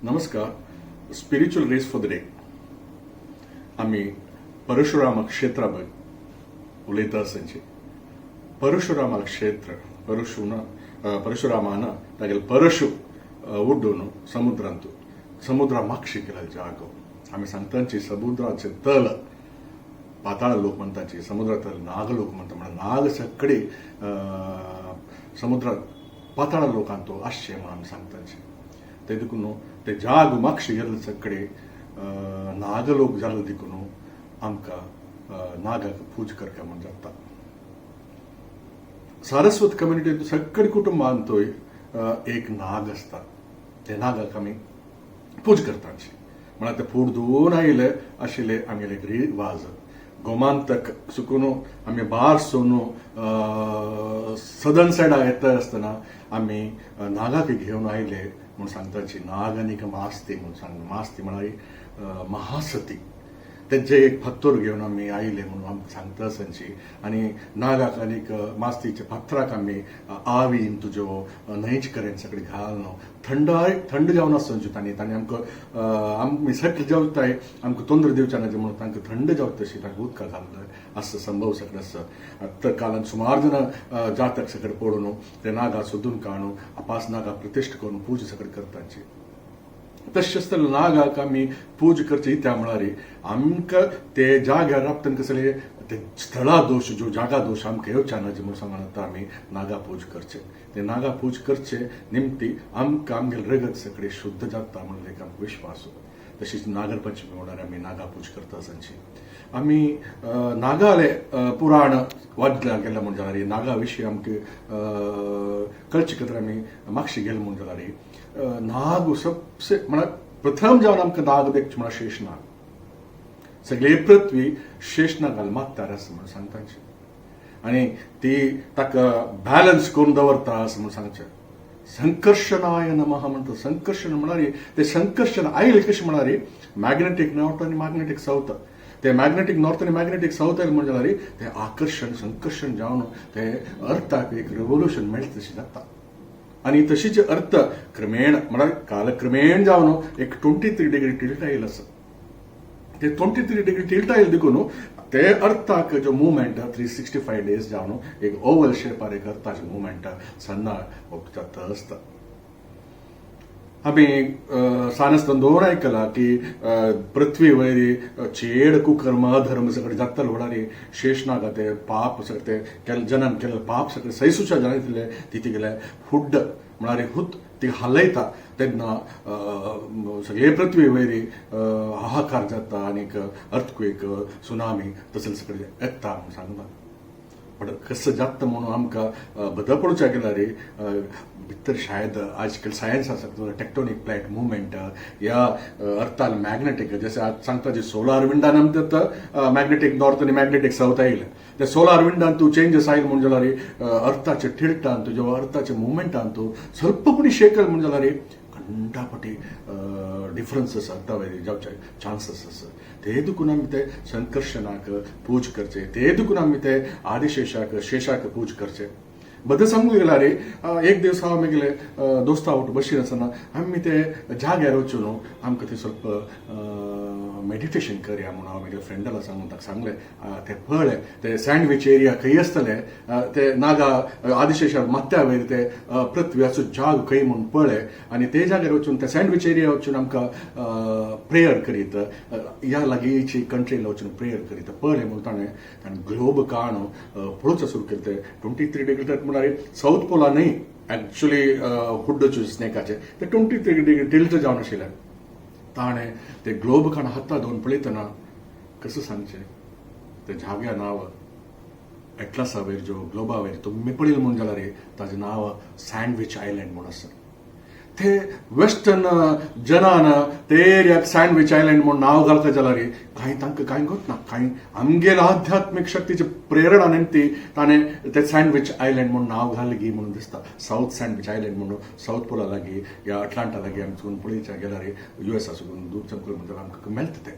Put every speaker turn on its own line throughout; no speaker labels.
नमस्कार. Spiritual rays for the day. आमी परशुराम क्षेत्रा बद्दल उलयता आसची. परशुरामा क्षेत्र, परशुन परशुरामान तागेले परशु उड्डून समुद्रांत, समुद्रा मागशी केलेलो जागो. आमी सांगताची, समुद्राचे तल पाताळ लोक म्हणताची, समुद्रा तल नागलोक म्हणटा. म्हणल्यार नाग सगळे समुद्रात पाताळ लोकांत आसचे म्हणून आमी सांगताची. ते देखून ते जाग मागशी गेल्ले सगळे नागलोक जाले देखून आमकां नागाक पूज करका म्हूण जाता. सारस्वत कम्युनिटीत सगळे कुटुंबांतूय एक नाग आसता. ते नागाक आमी पूज करताची. म्हळ्यार ते फूड आयले आशिल्ले आमगेले एक रिवाज. गोमांतक सुकून आमी भार सोन सदन सायडा येता आसतना आमी नागाक घेवन आयले म्हूण सांगताची. नाग आनीक मास्ती म्हूण सांग, मास्ती म्हळ्यार महासती, तेजे एक फात्तोर घेवन आमी आयले म्हणून आमकां सांगता आसची. आनी नागाक आनीक मास्तीच्या फातराक आमी आवीन तुज्यो न्हंयचे कडेन सगळें घालून थंडाय थंड जावन आसची. तांणी तांणी आमकां, आमी सगळे जेवताय, आमकां तोंद्र दिवच्या ना म्हणून तांकां थंड जावता तशी तांकां उदकां घालून असं संभव सगळें आसा. आतां कालान सुमार जाणां जातक सगळें पडून ते नागा सोदून काडून अपास नागा प्रतिश्ठ करून पूजा सगळें करताची. तशें आसतना नागाक आमी पूज करचे इत्या म्हळ्यार आमकां ते जाग्यार राबतन कसले ते स्थळा दोश, ज्यो जागा दोश आमकां येवच्या ना म्हणून सांगून आमी नागा पूज करचे. ते नागा पूज करचे निमती आमकां आमगेले रगत सगळे शुद्ध जाता म्हणून एक आमकां विश्वास. तशीच नागरपंचमी म्हणल्यार आमी नागा पूज करता आसची. आमी नागाले पुराण वाचल्या गेले म्हूण जाल्यार, नागा विशीं आमकां कळचे खातीर आमी मागशी गेले म्हूण जाल्यार, नाग सबसे म्हळ्यार प्रथम जावन आमकां नाग देखचे म्हळ्यार शेषनाग. सगळे पृथ्वी शेषनागाल मागतार आसा म्हणून सांगताची आनी ती ताका बॅलन्स करून दवरता असं म्हणून सांगचें. संकर्षणाय नमः म्हणटा. संकर्षण म्हळ्यार ते संकर्षण आयले कशें म्हळ्यार मॅग्नेटीक नॉर्थ आनी मॅग्नेटीक सावथ. ते मॅग्नेटीक नॉर्थ आनी मॅग्नेटीक सावथ आयले म्हणजे जाल्यार ते आकर्शण संकर्षण जावन ते अर्थाक एक रिव्होल्युशन मेळटा तशें जाता. आनी तशीच अर्थ क्रमेण म्हळ्यार कालक्रमेण जावन एक 23 डिग्री टिल्ट आयिल्लो आसा. ते 23 डिग्री टिल्ट आयले देखून ते अर्थाक जो मुवमेंट 365 डेज जावन एक ओवल शेपार एक अर्थाचे मुवमेंट सन्ना जाता आसता. आमी सान आसतना दोन आयकला की पृथ्वी वयर चेड कुकर्म अधर्म सगळे जाताले म्हळ्यार शेषनागा ते पाप सगळे ते केल्ले जनान केल्ले पाप सगळे सैसुच्या जाणितले ती तिगेले हुड्ड म्हळ्यार हुत ती हालयता तेन्ना सगळे पृथ्वी वयर हाहाकार जाता आनीक अर्थक्वेक, सुनामी तसले सगळे येता म्हणून सांगता. बट कसं जाता म्हणून आमकां बदल पडोवच्या गेल्यार भितर शायद आजकाल सायन्स आसा, टेक्टोनीक प्लेट मुवमेंट या अर्थाल मॅग्नेटीक. जशें आज सांगता जे सोलार विंडान आमकां मॅग्नेटीक नॉर्थ आनी मॅग्नेटीक सावथ आयले, ते सोलार विंडान तूं चेंजीस आयले म्हूण जाल्यार अर्थाचे टिल्टान तुज्या अर्थाचे मुवमेंटान तूं स्वल्प पुणी शेकल म्हूण जाल्यार कंटापटी डिफरन्सीस अर्था वयर जावचे चान्सीस आसा. ते देखून आमी ते संकर्षणाक पूज करचे. ते देखून आमी ते आदिशेषाक, शेषाक पूज करचे. बद्दल सांगूंक गेल्यार एक दीस हांव मागीर दोस्ता आवट बशीर आसतना आमी ते जाग्यार वचून आमकां थंय ಸ್ವಲ್ಪ मेडिटेशन करया म्हणून हांव म्हज्या फ्रेंडाला सांगून ताका सांगलें. ते पळय, ते सँडविच एरिया खंय आसतले, ते नागा आदिशेषा माथ्या वयर ते पृथ्व्याचो जाग खंय म्हूण पळय आनी ते जाग्यार वचून, ते सँडविच एरिया वचून आमकां प्रेयर करीत, ह्या लागींची कंट्रीला वचून प्रेयर करीत पळय म्हणून ताणें ताणें ग्लोब काडून पळोवचो सुरू केलें. ते 23 डिग्री म्हळ्यार साऊथ पोला न्हय, ऍक्च्युली हुड्डच्यो स्नेकाचे ते 23 डिग्री टिल्ट जावन आशिल्ले. ताणें ते ग्लोब काडून हाता दोन पळयतना, कसं सांगचें, ते जाग्या नांव एटलासा वयर जो ग्लोबा वयर तुमी पळयलें म्हूण जाल्यार ताजें नांव सँडविच आयलँड म्हूण आसा. ते वेस्टर्न जनान ते एरियाक सँडविच आयलँड म्हूण नांव घालता जाल्यार कांय तांकां कांय गोत ना. कांय आमगेल्या आध्यात्मीक शक्तीची प्रेरणा ती ताणें ते सँडविच आयलँड म्हूण नांव घालगी गी म्हणून दिसता. साऊथ सँडविच आयलँड म्हणून साऊथ पोला लागीं या अटलांटा लागीं आमी चुकून पळयच्या गेल्यार, युएस आसून दूर चमकून म्हणटा आमकां मेळटा ते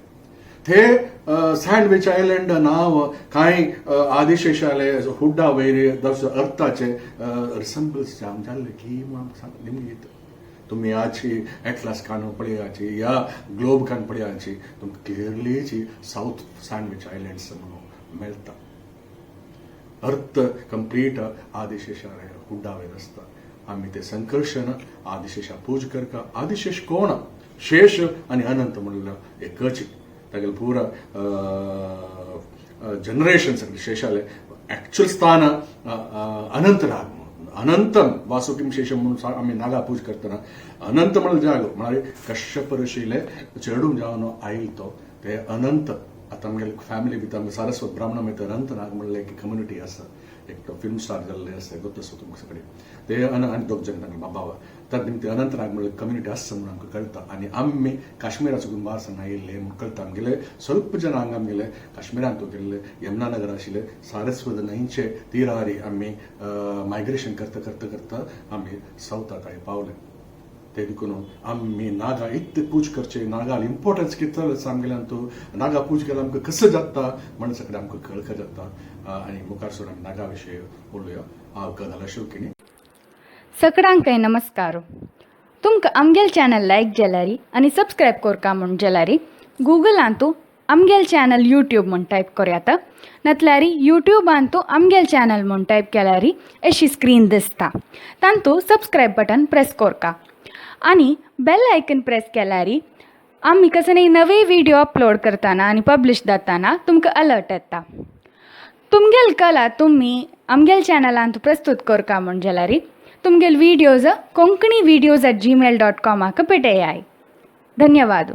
ते सँडविच आयलँड नांव. कांय आदिशेषाले हुड्डा वयर अर्थाचे रिसम्बल्स जावन जाल्ले की आमकां निमगीत. तुमी आची एटलास कान पळयाची या ग्लोब कान पळयाची, तुमकां क्लियरली साऊथ सँडविच आयलँड्स म्हणून मेळटा. अर्थ कंप्लीट आदिशेषा हुड्डावेर आसता. आमी ते संकर्षण आदिशेषा पूज करका. आदिशेष कोण? शेष आनी अनंत म्हणल्यार एकच. तागेले पुरा जनरेशन सगळे शेषाले ऍक्च्युअल स्थान अनंत राग म्हणून, अनंतम वासुकीम शेषम म्हणून आमी नागा पूज करतना अनंत म्हणल्यार जागो म्हळ्यार कश्यप ऋषीले चेडूं जावन आयल तो ते अनंत. आतां आमगेले फॅमिली भितर आमगे सारस्वत ब्राह्मण भितर अनंत नाग म्हणलें एक कम्युनिटी आसा. एक फिल्म स्टार जाल्ले आसा, गोत आसा तुमकां सगळे ते आनी दोग जण तांगे बाबा. तर निमती अनंत नाग म्हणल्यार कम्युनिटी आसा म्हणून आमकां कळटा. आनी आमी काश्मीराचो भार आयिल्ले म्हूण कळटा. आमगेले स्वल्प जण हांगा आमगेले काश्मीरांत गेल्ले, यमुना नगर आशिल्ले, सारस्वत न्हंयचे तिरारी आमी मायग्रेशन करता करता करता आमी सावथाक पावले. ते देखून आमी नागा इतले पूज करचे, नागाल इम्पॉर्टन्स कितलो आसा आमगेल्यान, तूं नागा पूज केल्यार आमकां कसो जाता म्हण सगळें आमकां कळका जाता. आनी मुखार सरून आमी नागा विशय उलोवया. हांव गजाल अशोक.
सगळ्यांकय नमस्कार. तुमकां आमगेल चॅनल लायक जाल्यारी आनी सबस्क्रायब करका म्हूण जाल्यारी गुगलांतू आमगेल चॅनल यूट्यूब म्हूण टायप करयात, नातल्यारी यूट्यूबांतू आमगेल चॅनल म्हूण टायप केल्यारी अशी स्क्रीन दिसता, तांतू सबस्क्रायब बटन प्रेस करका आनी बेल आयकन प्रेस केल्यारी आमी कसले नवे व्हिडिओ अपलोड करतना आनी पब्लिश जाताना तुमकां अलर्ट येता. तुमगेल कला तुमी आमगेल चॅनलांत प्रस्तुत करका म्हूण जाल्यारी तुमगेल videos konkanivideos@gmail.कॉमाक पेटयाय. धन्यवाद.